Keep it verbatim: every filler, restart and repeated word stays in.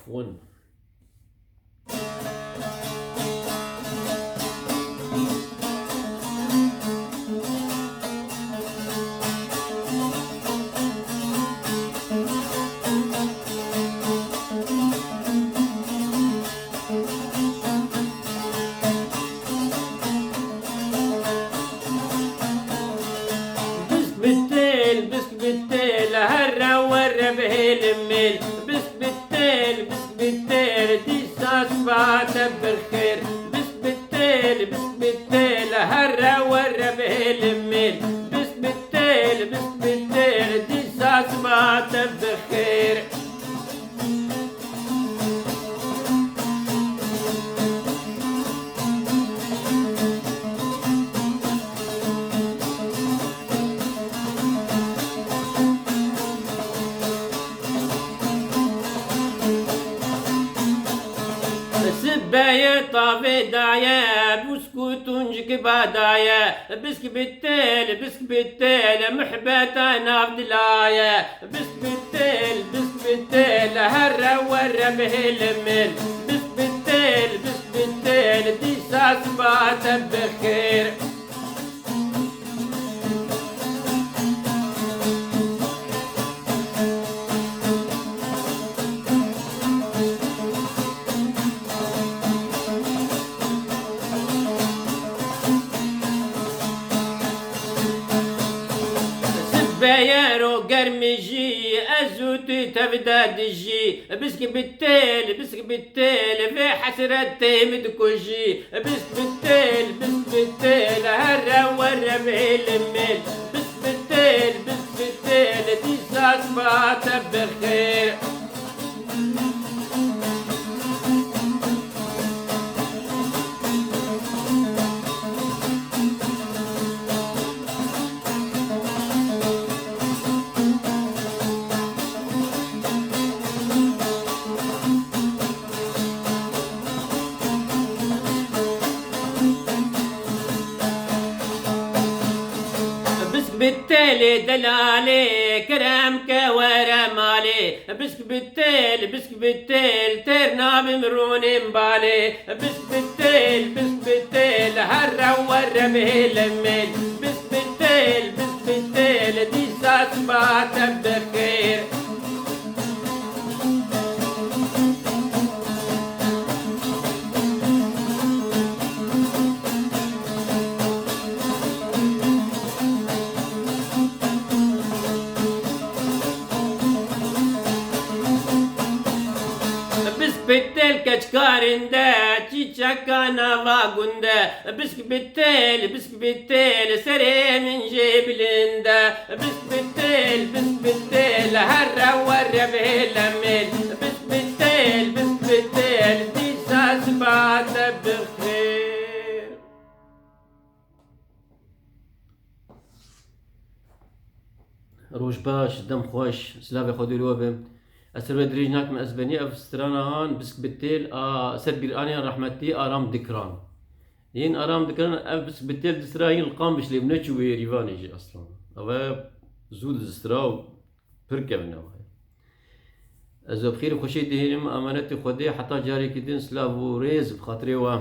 One. Bisk bi têl, bisk bi têl, here were bihêlim mêl. Bisk bi têl, bisk bi têl, dîsa siba te bi xêr. Bisk bi têl, bisk bi têl, here were bihêlim mêl. Bisk bi têl, bisk bi têl, dîsa siba te bi xêr. Sibeyê tavê daye, bûsk û tuncik badaye. Bisk bi têl, bisk bi têl, muhbeta nav dilaye. Bisk bi têl, bisk bi têl, here were bihêlim mêl. Bisk bi têl, bisk bi têl, dîsa siba te bi xêr. Sibeyero germijî, ez û tu tevde dijî. Bisk bi têl, bisk bi têl, vê hesretê min dikujî. Bisk bi têl, bisk bi têl, here were bihêlim mêl. Bisk bi têl, bisk bi têl, dîsa siba te bi xêr. Bisk bi têlê delalê, kerem ke were malê. Bisk bi têl, bisk bi têl, têr nabim rûnên balê. Bisk bi têl, bisk bi têl, here were bihêlim mêl. Bisk bi têl, bisk bi têl, dîsa siba te bi xêr. Bisk bi têl keçkarinde, çîçeka nava gunde. Bisk bi têl, bisk bi têl, serê min jê bilind e. Bisk bi têl, bisk bi têl, here were bihêle mêl. Bisk bi têl, bisk bi têl, dîsa siba te bi xêr. Roj baş, dem xweş, silavê Xwedê li we be. Ez ser we dirêj nakim, ez benî ev strana han, Bisk bi têl a ser bîranê rehmetî Aram Dikran. Yên Aram Dikran ev Bisk bi têl di sira yên li Qamişlê bû, neçû wê Yerîvanê jî eslan. Ew e zû di sira û pir kevin ew e. Ez we bi xêr û xweşî dihêlim, emanetê Xwedê, heta carekî din silav û rêz bi xatirê we.